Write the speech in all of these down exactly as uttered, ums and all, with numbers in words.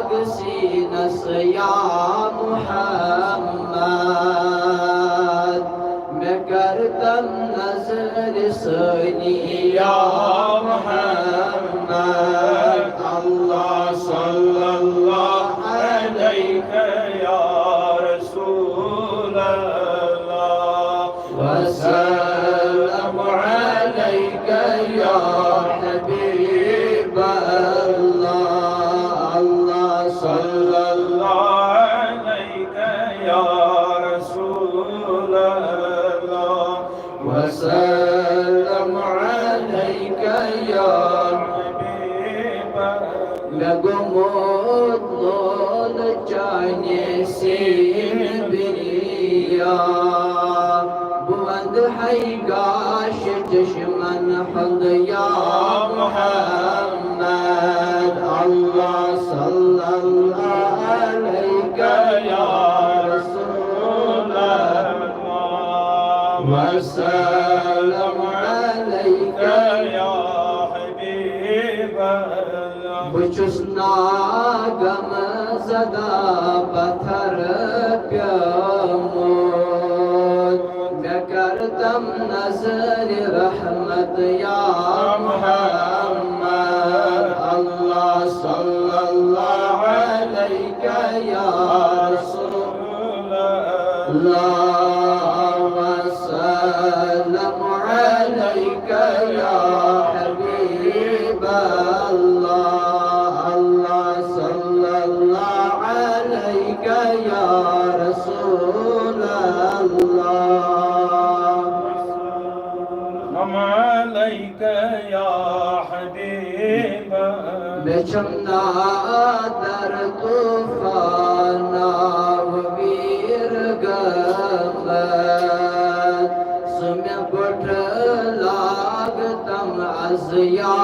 سینس یا محمد، مےٚ کر تم نظر ثانی یا محمد۔ اللہ صلی اللہ علیک یا رسول اللہ۔ وسلم عليك يا حبيب الله۔ الله صلى الله عليك يا رسول الله۔ وسلم عليك يا حبيب الله۔ مےٚ گوٚمُت لولہٕ چانہِ سیٖنہٕ بِریا۔ بہٕ وَندٕ ہے گاش چشمن ہُنٛد یا محمد۔ اللہ صلی اللہ علیک یا رسول اللہ۔ وسلم علیک یا حبیب اللہ۔ بہٕ چھُس ناغم زدہ پتھر پیومُت، مےٚ کر تم نظر رحمت یا محمد۔ اللہ صلی اللہ علیک یا رسول اللہ۔ وسلم علیک یا حبیب اللہ۔ اللہ صلی اللہ علیک یا رسول اللہ۔ وسلم علیک یا حبیب۔ مےٚ چھم نادر طوفان ناو ویر گمت، سُہ مےٚ بۄٹھٕ لاگ تم از یا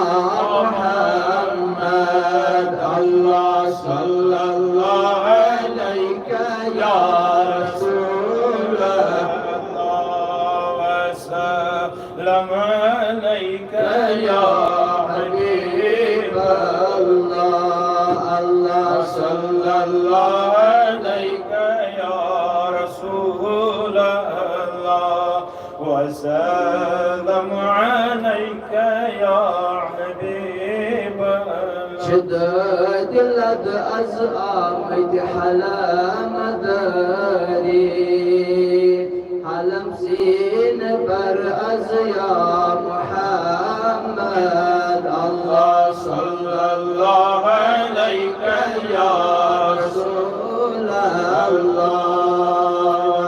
محمد۔ اللہ صلی اللہ علیک یا رسول اللہ۔ وسلم علیک یا حبیب اللہ۔ اللہ صلی اللہ علیک یا رسول اللہ۔ وسلم علیک یا حبیب اللہ۔ چھِ دٲدِ لد از آمٕتۍ حلم دٲری، حلم سیٖنہٕ بر از یا محمد۔ اللہ صلی اللہ علیک یا رسول اللہ۔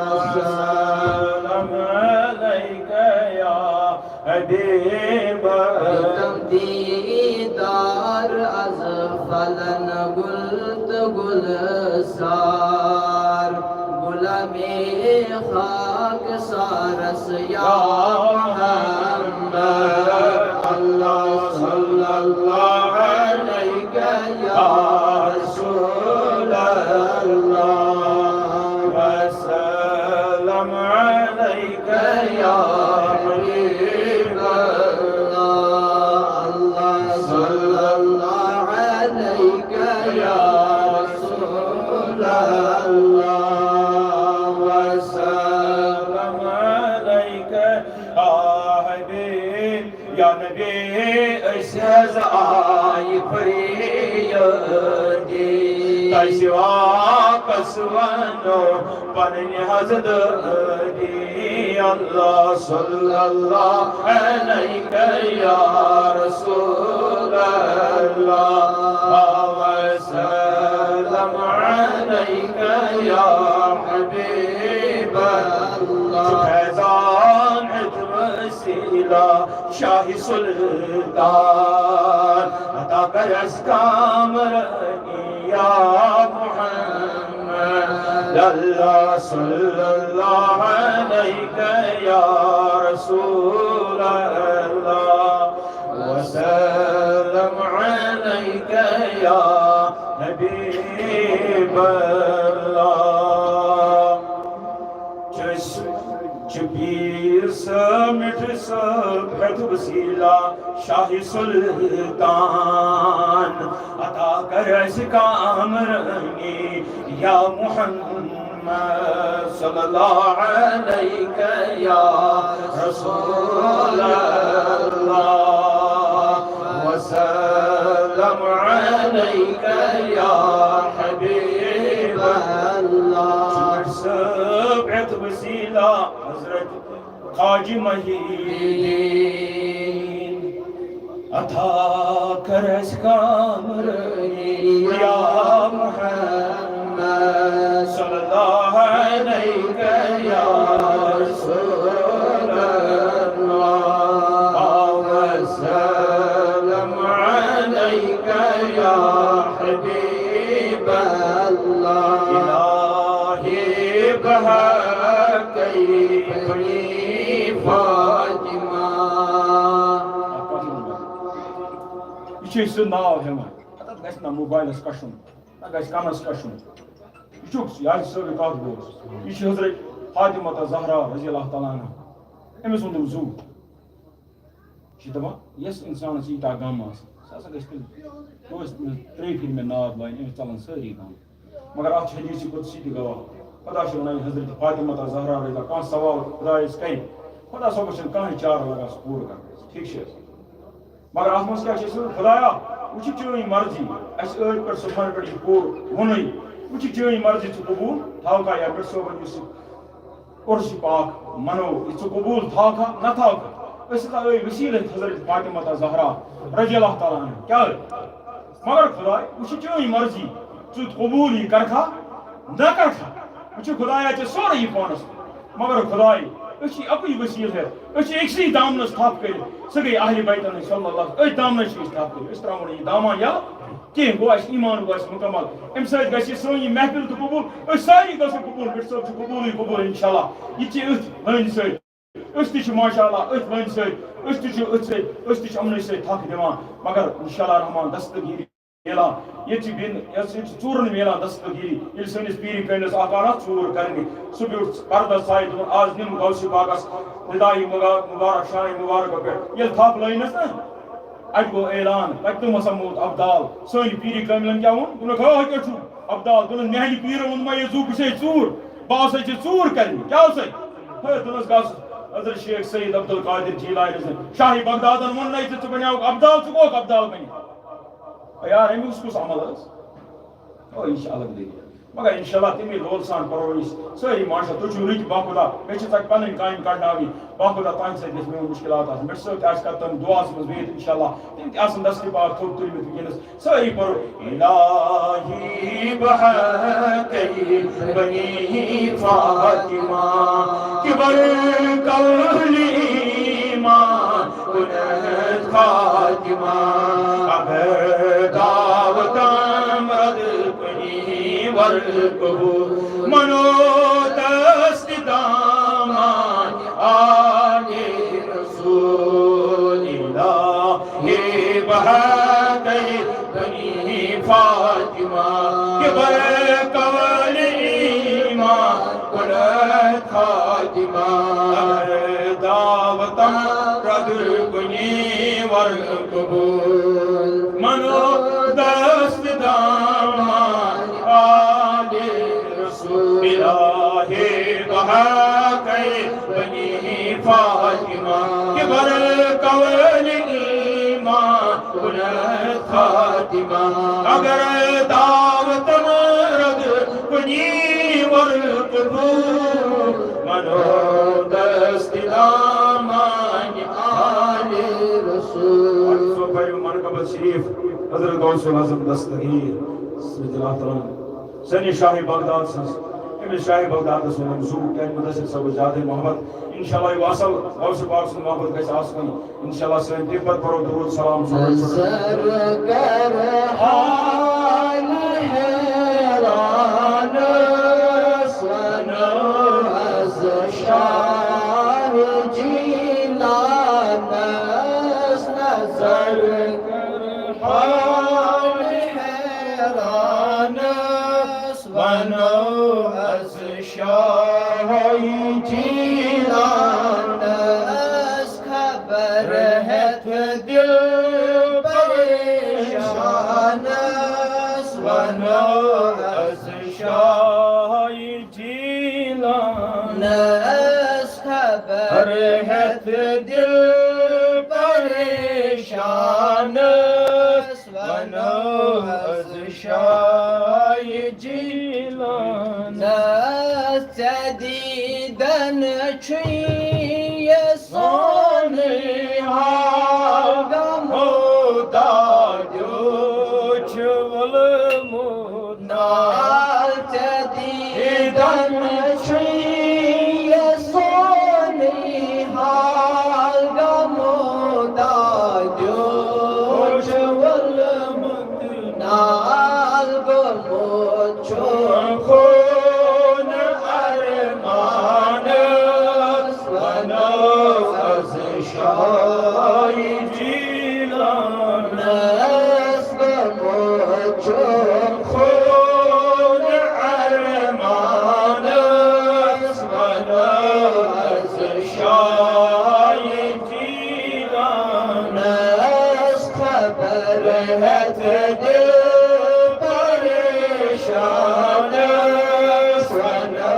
وسلم علیک یا حبیب۔ تم دیدار از فلن گل تہٕ گلزار، غلامِ خاکسارس یا محمد۔ اللہ صلی اللہ علیک یا رسول اللہ۔ وسلم علیک یا حبیب اللہ۔ اللہ صلی اللہ علیک یا رسول اللہ۔ وسلم علیک یا حبیب۔ یا نبی، أسۍ حظ آیہِ فریادی۔ تۄہہِ چھِ واپس ونُن پنٕنۍ حظ دٲدی۔ اللہ صلی اللہ علیک یا رسول اللہ۔ وسلم علیک یا حبیب اللہ۔ فیضان وسیلہ شاہ سلطان، عطا کر از کامرانی یا محمد۔ اللہ صلی اللہ علیک یا رسول اللہ۔ وسلم علیک یا حبیب اللہ۔ چھِ أسۍ، چھِ پیٖر صٲب، مِٹھ صٲب، ہٮ۪تھ وسیٖلہ شاہ سلطان، عطا کر اَسہِ کامرٲنی یا محمد، صلی اللہ علیک یا رسول اللہ، وسلم علیک یا حبیب اللہ۔ ڈاکٹر صٲب، یتھ وسیلہ حضرت خواجہ محی الدین عطا کر اَسہِ کامرٲنی یا محمد، صلی اللہ علیک یا رسول اللہ، وسلم علیک یا حبیب اللہ۔ الہی بحق بنی فاطمہ۔ یہِ چھُ سُہ ناو ہٮ۪وان۔ اَتھ گژھِ نہ موبایلَس کَشُن، نہ گژھِ کَنَس کَشُن۔ یہِ چھُ یہِ آسہِ سٲرٕے کَتھ بوز۔ یہِ چھِ حضرت فاطمہ زہرا رضی اللہ تعالیٰ عنہا۔ أمِس ووٚن تٔمۍ زُو۔ یہِ چھِ دَپان، یَس اِنسانَس ییٖتیٛاہ غم آسہِ، سُہ ہسا گژھِ تیٚلہِ توتہِ ترٛیٚیہِ پھِرِ مےٚ ناد لاینہِ، أمِس ژَلَن سٲری غم۔ مگر اَتھ چھِ حدیث قدسی تہِ گواہ۔ خدا چھُ وَنان، حضرت فاطمہ زہرا رضی اللہ، کانٛہہ سوال خدایَس کَرِ، خدا صٲبَس چھُنہٕ کانٛہہ چارٕ لگان سُہ پوٗرٕ کَرنَس۔ ٹھیٖک چھِ حظ؟ مگر اَتھ منٛز کیٛاہ چھِ أسۍ وَنان؟ خدایا، وۄنۍ چھِ چٲنۍ مرضی، اَسہِ ٲدۍ پٮ۪ٹھ صُبحَن پٮ۪ٹھ یہِ پوٗرٕ ووٚنُے، وۄنۍ چھِ چٲنۍ مرضی، ژٕ قبوٗل تھاوکھا یا پٮ۪ٹھ صٲبَن یُس یہِ عرس پاک منو، یہِ ژٕ قبوٗل تھاوکھا نہ تھاوکھا؟ أسۍ ہسا ٲے وسیٖلہٕ حضرت فاطمہ زہرا رضی اللہ تعالیٰ عنہ۔ کیٛاہ ٲے؟ مگر خداے، وۄنۍ چھِ چٲنۍ مرضی، ژٕ قبوٗل یہِ کرکھا نہ کرکھا؟ وۄنۍ چھِ خدایا ژےٚ سورُے یہِ پانَس۔ مگر خداے، أسۍ چھِ اَکُے وسیٖلہٕ ہٮ۪تھ، أسۍ چھِ أکسٕے دامنَس تھپھ کٔرِتھ۔ سُہ گٔے اہلِ بیتَن صلی اللہ، أتھۍ دامنَس چھِ أسۍ تھپھ کٔرِتھ، أسۍ ترٛاوو نہٕ یہِ دامن یَلہٕ کینٛہہ۔ گوٚو اَسہِ ایٖمان، گوٚو اَسہِ مُکمل۔ اَمہِ سۭتۍ گژھِ یہِ سٲنۍ یہِ محفل تہِ قبوٗل، أسۍ سٲری گژھو قبوٗل، مِٹھ صٲب چھُ قبوٗلٕے قبوٗل اِنشاءاللہ۔ یہِ چھِ أتھۍ لٲنہِ سۭتۍ، أسۍ تہِ چھِ ماشاءاللہ أتھۍ لٲنہِ سۭتۍ، أسۍ تہِ چھِ أتھۍ سۭتۍ، أسۍ تہِ چھِ یِمنٕے سۭتۍ تھکھ دِوان۔ مگر اِنشاءاللہ رحمان دستگیٖری میلان، ییٚتہِ چھِ بِن-، ییٚتہِ چھِ، ییٚتہِ چھِ ژوٗرَن میلان دستگیٖری۔ ییٚلہِ سٲنِس پیٖرِ کٲمِلَس اَکھ آو نا ژوٗر کَرنہِ، سُہ بیوٗٹھ پردَس سایہِ، دوٚپُن، "آز نِم غوثِ پاکَس ندایہِ مُبا-، مُبارک شانہِ مُبارکہٕ پٮ۪ٹھ۔" ییٚلہِ تھپھ لٲجنَس نا، اَتہِ گوٚو اعلان، پَتہٕ تِم ہسا موٗد ابدال۔ سٲنۍ پیٖرِ کٲمِلَن کیٛاہ ووٚن؟ دوٚپُکھ، "ہا، ہا، کیٛاہ چھُ؟ ابدال؟" دوٚپُن، "میٛانہِ پیٖرَن ووٚن مےٚ یہِ زُو، بہٕ چھُسے ژوٗر، بہٕ ہسا چھُس ژوٗر کَرنہِ۔ کیٛاہ اوسَے؟" ہے، دوٚپنَس، "گژھ حضرت شیخ سید عبدالقادر جیلانی سٕنٛدِ شاہِ بغدادَن ووٚن نَے ژےٚ، ژٕ بَنیٛاوُکھ ابدال، ژٕ گوٚوکھ ابدال بٔنِتھ۔" یار، أمِس کُس عمل ٲس؟ او، یہِ چھِ الگ دٔلیٖل۔ مگر اِنشاءاللہ تَمی لول سان پَرو أسۍ سٲری، ماشاءاللہ، تُہۍ چھِو رٕتۍ، باخدا، مےٚ چھِ ژَکہِ پَنٕنۍ کامہِ کَڑناوٕنۍ، باخدا تُہٕنٛدِ سۭتۍ گژھِ میون مُشکِلات آسُن۔ مےٚ چھِ سٲتۍ آسہِ کَتھ تام دُعاہَس منٛز بِہِتھ، اِنشاءاللہ، تِم تہِ آسَن دَستہِ پاک تھوٚد تُلمٕتۍ وٕنکیٚنَس۔ سٲری پَرو، الہی بحق بنی فاطمہ، کبر قول ایمان کنت خاتمہ، اگر دعوتم رد کنی ور قبول، منو دست دامان آل رسول، الہی بحق بنی فاطمہ، کبر قول ایمان کنت خاتمہ، اگر دعوتم رد کنی ور قبول، منو دست دامان آل رسول، الہی بحق بنی فاطمہ، کبر قول ایمان کنت خاتمہ، اگر دعوتم رد کنی ور قبول، منو دست دامان آل رسول۔ سو پٔرِو منقبت شریف حضرت غوث الاعظم دستگیر رضی اللہ تعالیٰ عنہ۔ سٲنِس شاہِ بغداد سٕنٛز، أمِس شاہِ بغدادَس وَنان زُو، کیٛازِ مُدثر صٲبَس زیادَے محبت۔ اِنشاءاللہ یہِ اَصٕل غوث پاک سُنٛد محبت گژھِ آسُن۔ اِنشاءاللہ سٲنۍ تَمہِ پَتہٕ پَرو درود سلام صلی اللہ علیہ وسلم۔ نظر کر حال حیران سنو از شاہ جیلانس، نظر کر حال حیرانس، ونو از شاہ جیلانس خبر ہیتھ دل پریشان۔ ونو از شاہ جیلانس خبر ہیتھ دل پریشانس، ونو از شاہ جیلانس۔ ژےٚ دیدن چھُے یہِ سونُے حال گمو دادیو چھُ ووٚلمُت نال۔ ژےٚ دیدن چھُے یہِ سونُے حال گمو دادیو چھُ ووٚلمُت نال۔ گوٚمُت چھُم خوٗن ارمانس، ونو از شاہ جیلانس۔ گوٚمُت چھُم خوٗن ارمانس، ونو از شاہ جیلانس۔ خبر ہیتھ دل پریشانس، ونو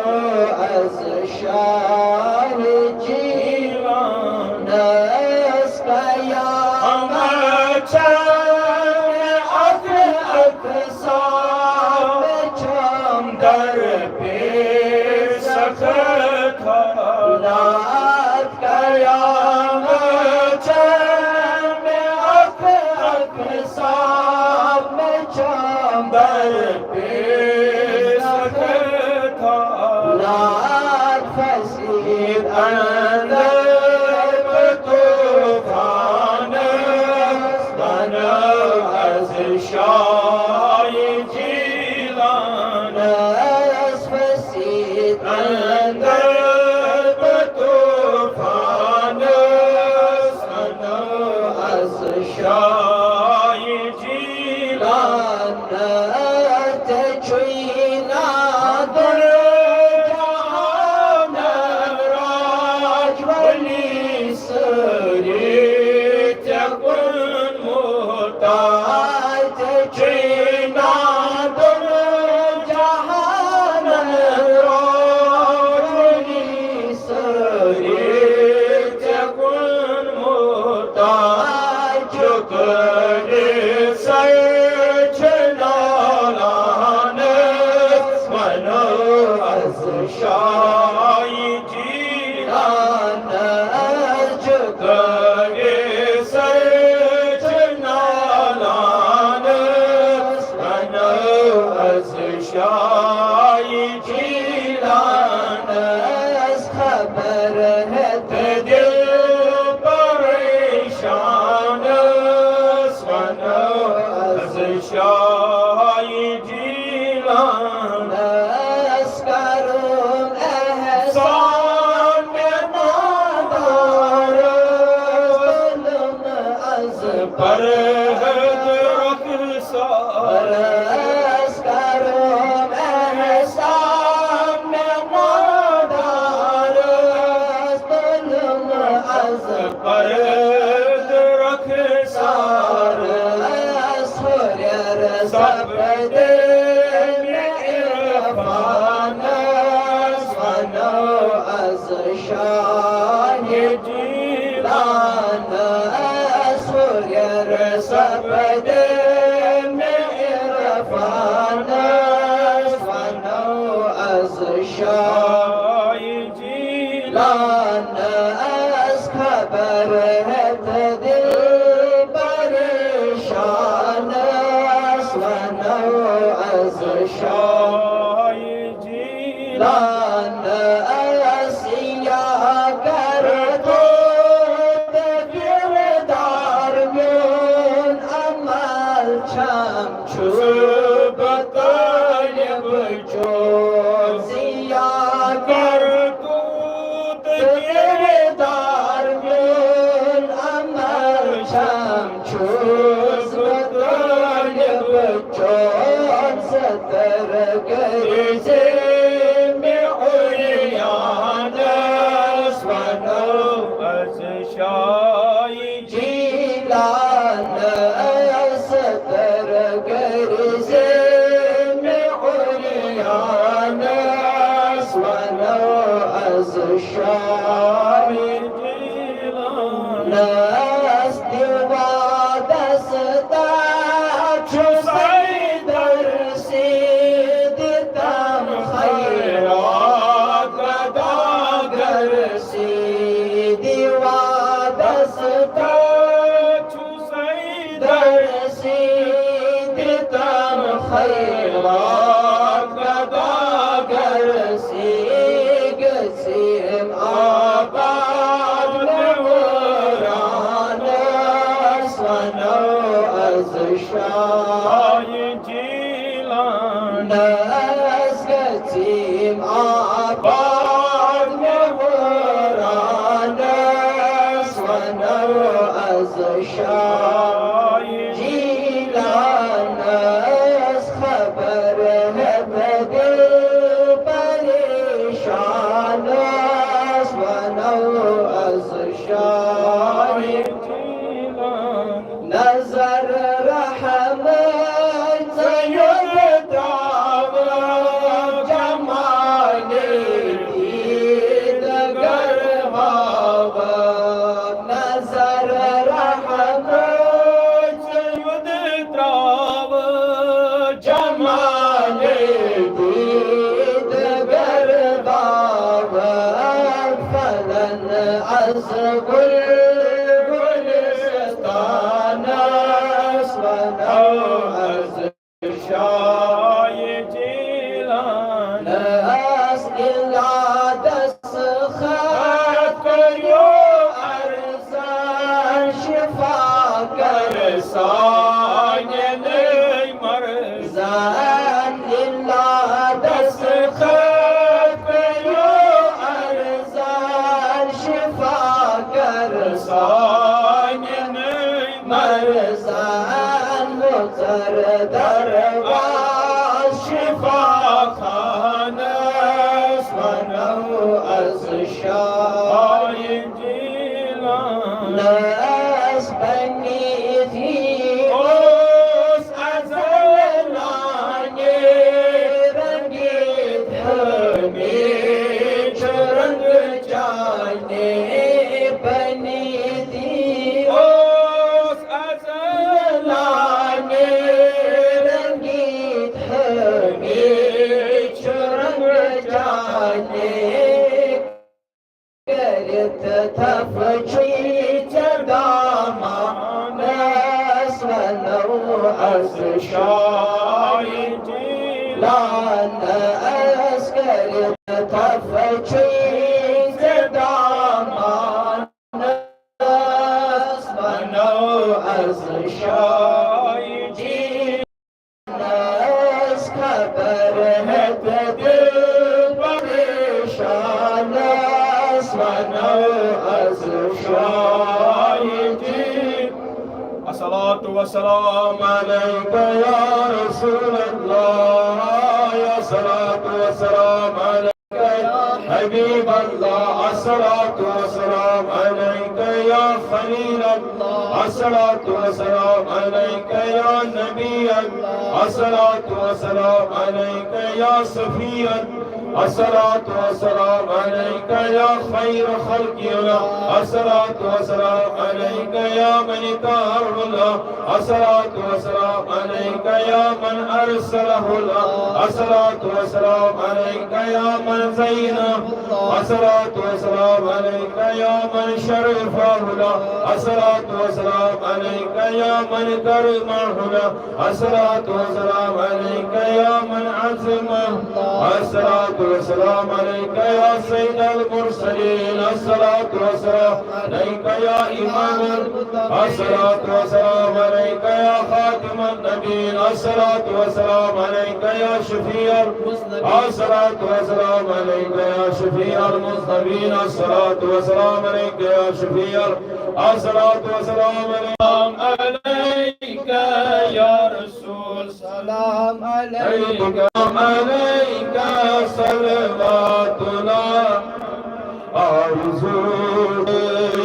از شاہ جیلانس۔ قیامت چھم اکھ اکھ صاف، مےٚ چھم در پیش سخت حالات۔ قیامت چھم اکھ اکھ صاف، مےٚ چھم در پیش سخت حالات۔ پھسیت اندر بہٕ طوفانس، ونو از شاہ جیلانس۔ پھسیت اندر بہٕ طوفانس، ونو از شاہ جیلانس۔ ژےٚ چھُے نادُر جہان راج ولی، سٲری ژےٚ کُن محتاج۔ ژےٚ چھُے نادُر جہان راج ولی، سٲری ژےٚ کُن محتاج۔ جھُکٲوِتھ سر چھِ نالانس، ونو از شاہ جیلانس۔ جھُکٲوِتھ سر چھِ نالانس، ونو از شاہ جیلانس۔ خبر ہیتھ دل پریشانس، ونو از شاہ جیلانس۔ کرُن احسان مےٚ نادارس، تُلُن از پرہد رخسار۔ عرض کرم احسان مےٚ نادارس، تُلُم از پرد رخسارس۔ ہُرٮ۪ر سپدے مےٚ عرفانس، ونو از شاہ جیلانس۔ ہُرٮ۪ر سپدے مےٚ عرفانس، ونو از شاہ جیلانس۔ خبر ہیتھ دل پریشانس، ونو از شاہ جیلانس۔ یا کر تو تہٕ کردار میون، عمل چھم چھُس بہٕ طٲلب چون۔ یا کر تو تہٕ کردار میون، عمل چھم چھُس بہٕ طٲلب چون۔ ستر شاہ جیلانس تہِ وعدس تحت چھُ سیدر سیدِ تام خیرات گداگر سیدِ وعدس تحت چھُ سیدر سیدِ تام خیرات گداگر سی گژھیم آباد مےٚ وٲرانس ونو از شاہ جیلانس گژھیم آباد مےٚ وٲرانس ونو از شاہ جیلانس خبر ہیٚتھ دل پریشانس ونو از شاہ جیلانس نظر رحمت ژٕ یوٚت ترٛاوٕ جمالِ دید گر ہاوٕ نظر رحمت ژٕ یوٚت ترٛاوٕ جمالِ دید گر باوٕ فلن از گل گلستانس ونو از شاہ جیلانس الا دست خط کٔرِو ارزان شفا کر سانٮ۪ن مرضن الا دست خط کٔرِو ارزان شفا کر سانٮ۪ن مرضن مُژر درواز شفا خانس ونو از شاہ جیلانس بنیتی اوس ازل لانہِ رنگیت ہمیشہ رنگ چانہِ بنیتی اوس ازل لانہِ رنگیت ہمیشہ رنگ چانہِ کٔرِتھ تھپھ چھُے ژےٚ دامانس ونو از شاہ جیلانس کٔرِتھ تھپھ چھُے ژےٚ دامانس ونو از شاہ جیلانس خبر ہیٚتھ دل پریشانس ونو از شاہ جیلانس الصلاة والسلام عليك يا رسول الله، الصلاة والسلام عليك يا حبيب الله، الصلاة والسلام عليك يا خليل الله، الصلاة والسلام عليك يا نبي الله، الصلاة والسلام عليك يا صفي الله، الصلاة والسلام عليك يا خير خلق الله، الصلاة والسلام عليك يا من طهره الله، الصلاة والسلام عليك يا من أرسله الله، الصلاة والسلام عليك يا من زينه، الصلاة والسلام عليك يا من شرفه الله، الصلاة والسلام عليك يا من كرمه الله، الصلاة والسلام عليك يا من عظمه، الصلاة والسلام عليك يا سيد المرسلين، الصلاة والسلام عليك يا إمام، الصلاة والسلام عليك يا خاتم النبيين، الصلاة والسلام عليك يا شفيع، الصلاة والسلام عليك يا شفيع المذنبين، الصلاة والسلام عليك يا شفيع، الصلاة والسلام عليك يا رسول، سلام عليك، عليك صلواتنا۔ آرزو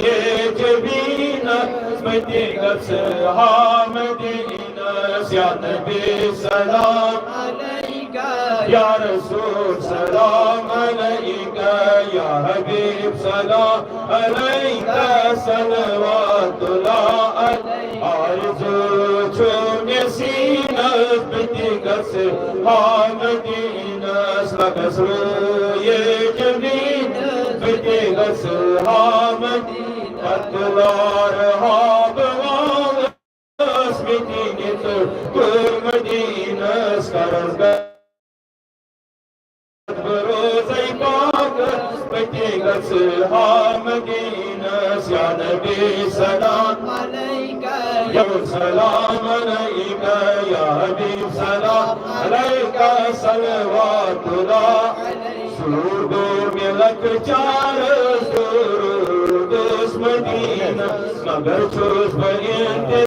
یہ جبینس متِ گژھ ہا مدینس، یا نبی سلام عليك یا رسول سلام علیک، یا حبیب سلام علیک، صلوات اللہ علیک۔ آرزو چھُ مےٚ سیٖنس بہٕ تہِ گژھٕ ہا مدینس، مگر سُہ یہِ جمیٖنس بہٕ تہِ گژھٕ ہا مدینس۔ پتہٕ لارٕ ہا بہٕ والہٕ ٲس مےٚ دِنہِ تہٕ کوٚر مدیٖنس قرض۔ بہٕ روزے پاکس، بہٕ تہِ گژھٕ ہا مدیٖنس۔ یا نبی سلام علیک، یا سلام علیک، یا حبیب سلام علیک، صلوات اللہ۔ سوٗر گوٚو مےٚ لۄکچارس درود اوس مدیٖنس، مگر چھُس بہٕ انتظار